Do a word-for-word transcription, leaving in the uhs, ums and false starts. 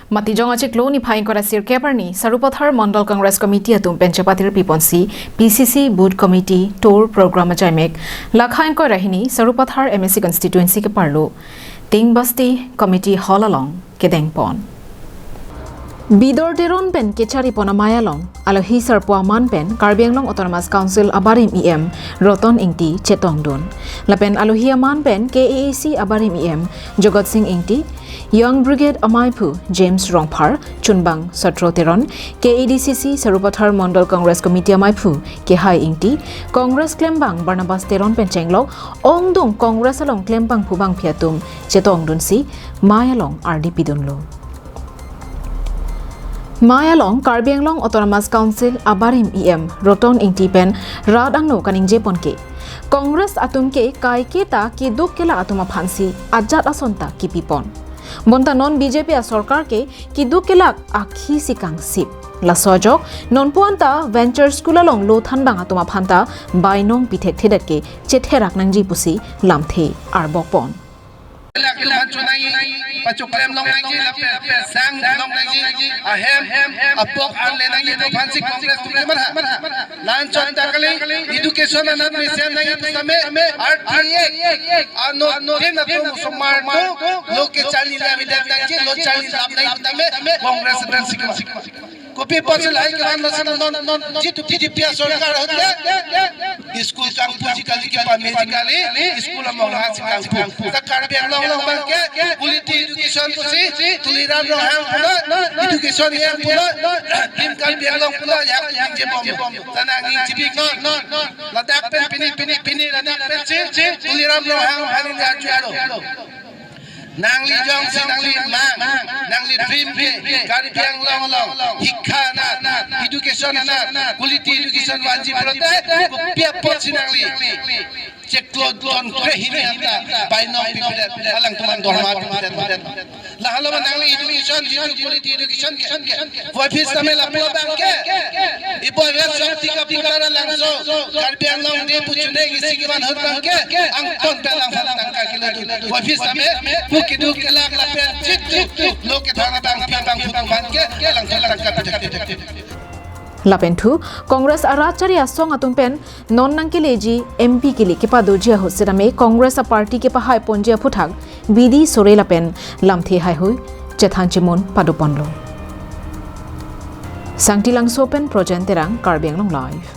Matijong achiklo niphai ingkoi ra sirkep arni Sarupathar Mondol Congress Committee atum pen chepatir piponsi P C C Booth Committee Tour Program ajaimek lakha ingkoi ra hini Sarupathar M A C Constituency keparlo Ting Basti Committee Hall along kedengpon. Bidor Teron pen kecharipon amei along alohi sarpo aman pen Karbi Anglong Autonomous Council abarim E M Roton Ingti chetongdun. Lapen alohi aman pen K A A C abarim E M Jagat Sing Ingti, Young Brigade amaiphu James Rongphar, chunbang Satro Teron, K A D C C Sarupathar Mondol Congress Committee amaiphu Kehai Ingti, Congress klembang Barnabas Teron pen chenglok ongdung Congress along klembangphu bangphi atum chetongdunsi mei along ardi pidunlo. Mei along Karbi Anglong Autonomous Council abarim E M Roton Ingti pen rat angno kaningjepon ke, Congress atum ke kaike ta keduk kelak atum aphansi ajat ason ta kipipon. Bonta non B J P asorkar ke keduk kelak akhisi kangsip. Laso ajok nonpu anta Venture School along lo thanbang atum aphanta bainong pithekthedet ke chetherak nangji pusi lamthe arbokpon. Kelak kelak chunai, pachoklem long nangji, lapen sang long nangji, ahem apok arle nangji, to aphansi Congress atum ke marha. Lanchon ta kali, education anat mesen nangji pusitame, R T I ano tin atum osomar atum lo kecharli avedet nangji, lo charli lap nangji pusitame Congress atum si kema. Kopi apotsi lahai kevan lo sena non, non, jitu B J P asorkar ahut ke school kangpuji kali, kepameji kali, school among hasi kangpu. Ta Karbi Anglong along abang ke quality education pusi Tuliram Ronghang pulo, education E M pulo, Team Karbi Anglong pulo, ya, yang jebom. Ta nangning chibik non, non. Ladak pen pini, pini, pini, ladak pensi Tuliram Ronghang aphan neli arjulo. Nangli jongsi nangli mang, nangli dream ke Karbi Anglong along, hikha anat, education anat, quality education vanji pulote, kopi apotsi nangli chiklo jon kre hini anta bainong pipedet, alangtum an dorma pipedet. Lahelo ma nangli education, jitu quality education ke, voiphit tame lapu abang ke. Ipo ya Shakti Kapoor Dara Langso, Karbi Anglong Day pu chuneng isi kevan ahut abang ke, angton pen lang tangka kilo tu. Voiphit tame, pu keduk kelak lapen jitu lo kethan abang pi bangphu abang ke, alangtum tangka pidak pidak. Lapen thu, Congress arat chari asong atum pen non nangkeleji M P kili kepadoji ahut setame Congress a party kepahaiponji aphuthak bidi sore lapen lamthe haihui chethan chimun padoponlo. Sangti Langso pen Projen Terang, Karbi Anglong Live.